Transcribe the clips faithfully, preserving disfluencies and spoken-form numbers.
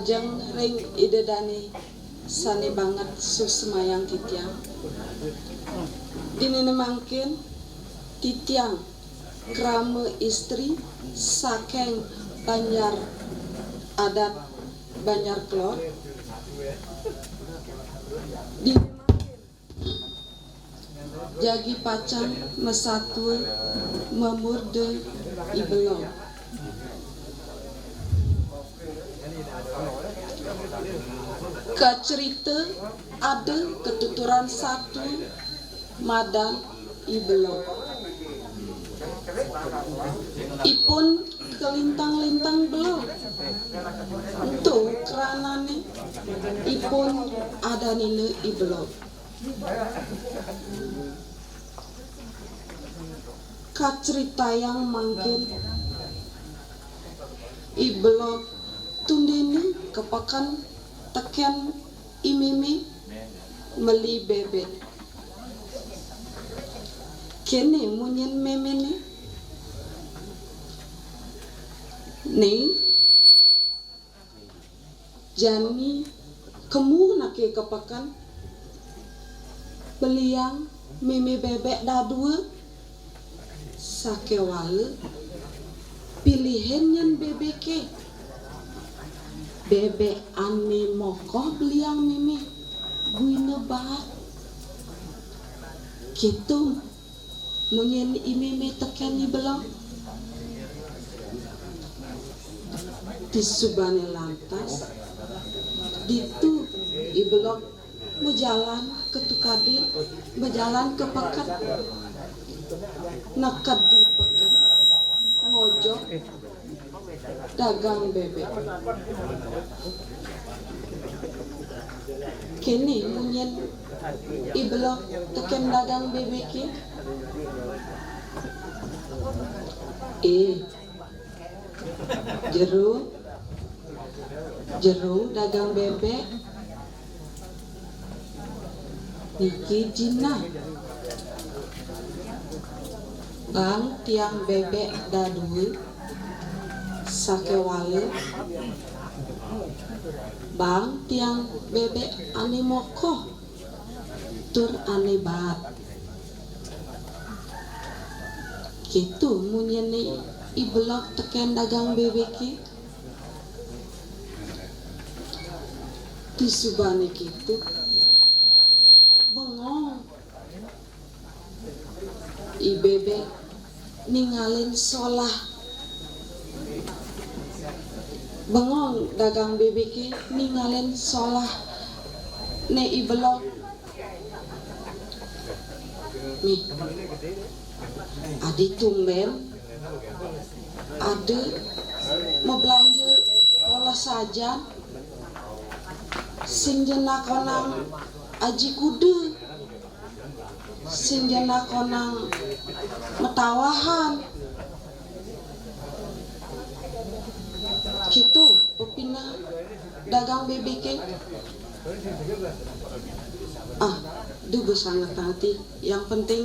Jeng ring Ida Dane sane banget susemayang titiang. Dinene mangkin titiang krama istri saking Banjar Adat Banjar Kelor. Dine mangkin jagi pacang masatua mamurda I Belog. Kacerita ada katuturan satua madan I Belog. Ipun kalintang-lintang belog. Ento kranane ipun adanina I Belog. Kacritayang mangkin, I Belog tundina ka peken teken I Meme meli bebek. Kene munyin memene, "Ning, jani kemu nake ka peken, beliang meme bebek dadua, sakewala pilihin nyen bebeke. Bebek ane mokoh beliang meme, buina baat." Keto munyin I Meme teken I Belog. Disubane lantas, ditu I Belog majalan ka tukade, majalan ka peken. Neked di peken, ngojog dagang bebek. Kene munyin I Belog teken dagang bebeke, "Eh, Jero, Jero dagang bebek, niki jinah. Baang tiang bebek dadua, sakewala baang tiang bebek ane mokoh tur ane baat." Keto munyin I Belog teken dagang bebeke. Disubane keto, bengong I bebek ningalin solah. Bengong dagang bebeke ningalin solah ne I Belog. Nih, adi tumben ada mablanja polos sajan, sing ja nakonang aji kuda, sing ja nakonang matawahan. Keto pepineh dagang bebeke. Ah, duh, bes sanget ati. Yang penting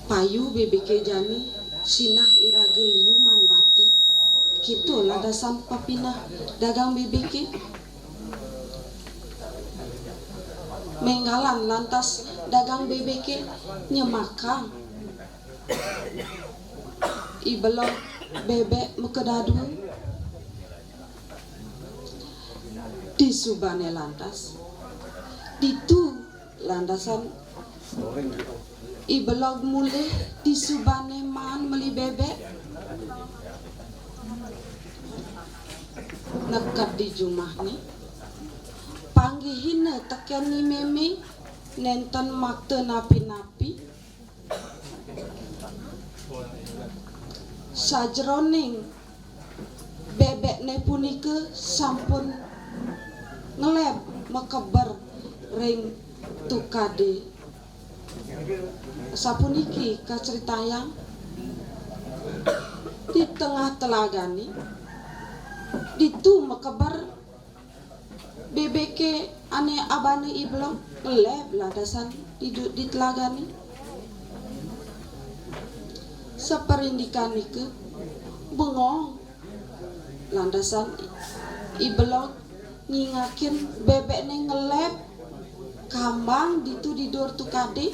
payu bebeke jani, sinah iraga liu maan bati. Keto lantasan pepineh dagang bebeke. Menggalan lantas dagang bebeke nyemakang I Belog bebek makadadua. Disubane lantas, ditu lantasan I Belog mulih disubane maan meli bebek. Neked di jumahne, panggihina teken I Meme nenten makta napi-napi. Sajeroning bebekne punika sampun ngeleb makeber ring tukade. Sapuniki kacritayang, di tengah telagane, ditu makeber bebeke ane abana I Belog, ngeleb lantasan di, di telagane. Saparindikan nika, bengong lantasan I Belog Nyingakin bebekné ngeleb kambang ditu di duur tukadé.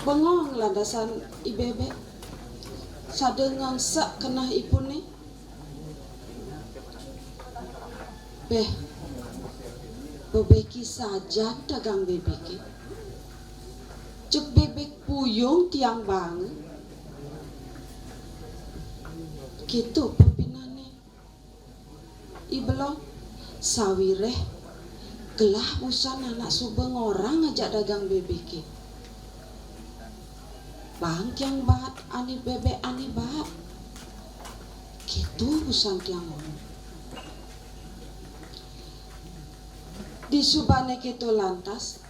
Bengong lantasan I Bébék. Sada ngangsek keneh ipuné. Béh, bebekih sajan dagang bebekih. Jeg bebek puyung tiang baanga. Kéto pepinehné I Belog, sawiréh gelah busan anak suba ngorang ajak dagang bebekih. Baang tiang baat ané bebek ané baat. Kéto busan tiang ngomong. Disubané kéto lantas,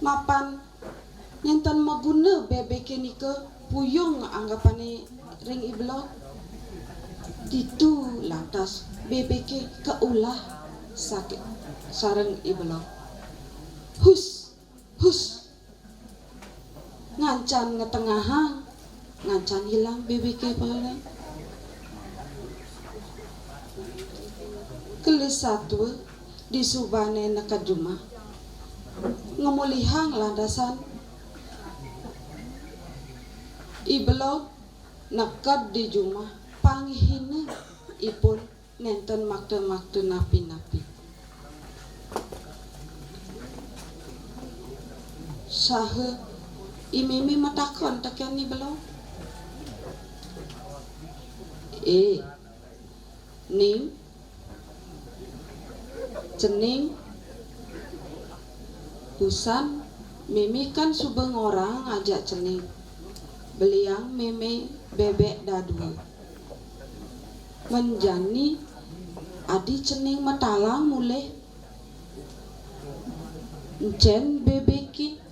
mapan nénten maguna bebeké nika puyung anggapané ring I Belog. Ditu lantas bebeké kaulah sakit sareng I Belog. Hus, hus. Ngancan ngetengahang, ngancan ilang bebeké paling. Gelis satua disubané neked jumah. Ngemulihang lantasan I Belog neked di jumah panghina ipun nénten makta-makta napi-napi. Saha I Mémé matakon tekén I Belog. Eh, Ning, cening, busan Mémé kan suba ngorang ajak cening. Beliang Mémé bebek dadua. Men jani adi cening matalang mulih. Encén bebeké?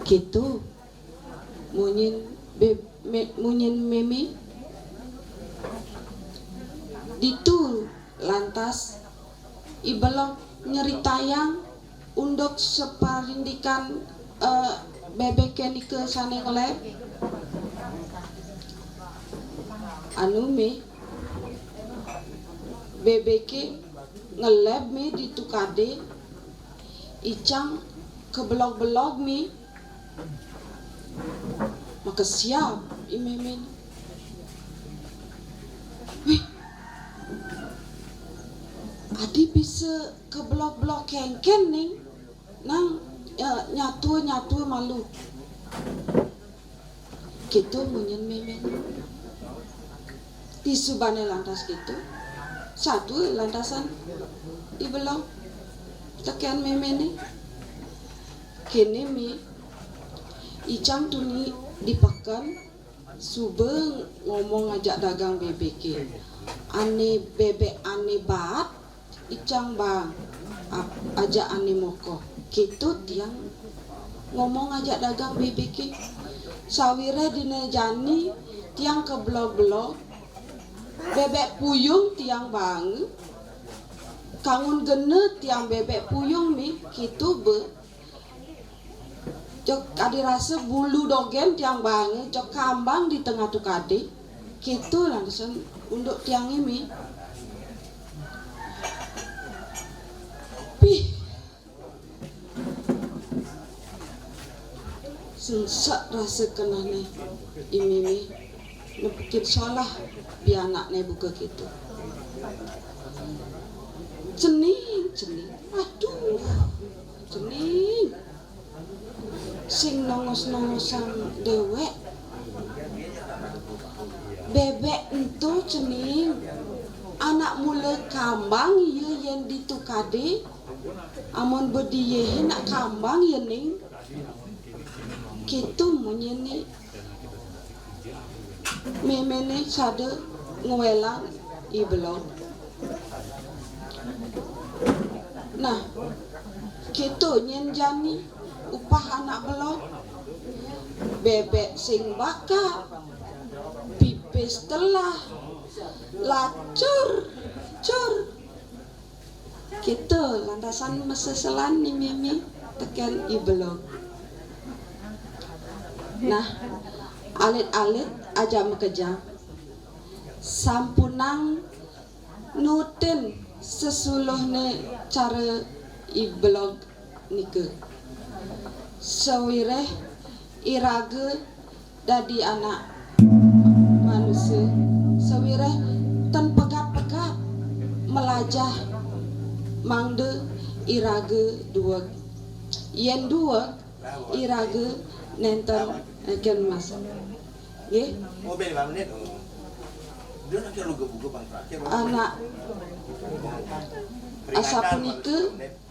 Kéto. Munyin be-, me-, munyin Mémé. Ditu lantas I Belog nyeritayang unduk saparindikan, eh, bebeké nika sané ngeleb. Anu, Mé, bebeké ngeleb, Mé, ditu kadé, icang kabelog-belog, Mé. Makesiab I Mémé. Wih, adi bisa kabelog-belog kéngkén, Ning. Nang, eh, nyatua-nyatua malu. Kéto munyin Mémé. Disubané lantas kéto, satua lantasan I Belog tekén Méméné. Kéné, Mé, icang tuni di peken, suba ngomong ajak dagang bebeké. Ané bebek ané baat, icang baang, ap-, ajak ané mokoh. Kéto tiang ngomong ajak dagang bebeké. Sawiréh dina jani tiang kabelog-belog, bebek puyung tiang baanga. Kangun gena tiang bebek puyung, Mé, kéto ba. Cok adi rasa bulu dogén tiang baanga, cok kambang di tengah tukadé. Kéto lantasan unduk tiangé, Mé. Pih. Sungsut rasa kenehné I Mémé. Nepukin solah pianakné buka kéto. Cening, cening. Aduh. Cening. Sing nongos-nongosang déwék. Bébék ento, cening. Anak mula kambang ia yén ditu kadé. Amun bedié nak kambang ia, Ning. Kéto munyiné. Méméné sada ngwélang I Belog. Nah, kéto nyén jani upah anak belog. Bébék sing bakak, pipis telah, lacur, cur. Kéto lantasan maseselan I Mémé tekén I Belog. Nah, alit-alit aja makejang. sampunang nutin sesuluhne cara I Belog nika. Sawiréh iraga dadi anak manusa, sawiréh ten pegat-pegat melajah mangda iraga dueg. Yén dueg, iraga nénten eken masa. Nggih. Anak asapunika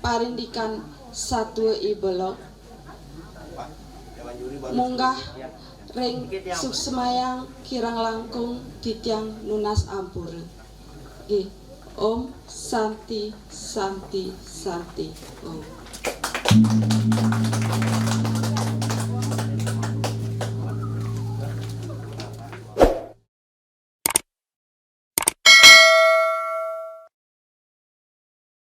parindikan satua I Belog. Munggah ring suksmayang kirang langkung titiang nunas ampura. Nggih. Om Santi, Santi, Santi. Om.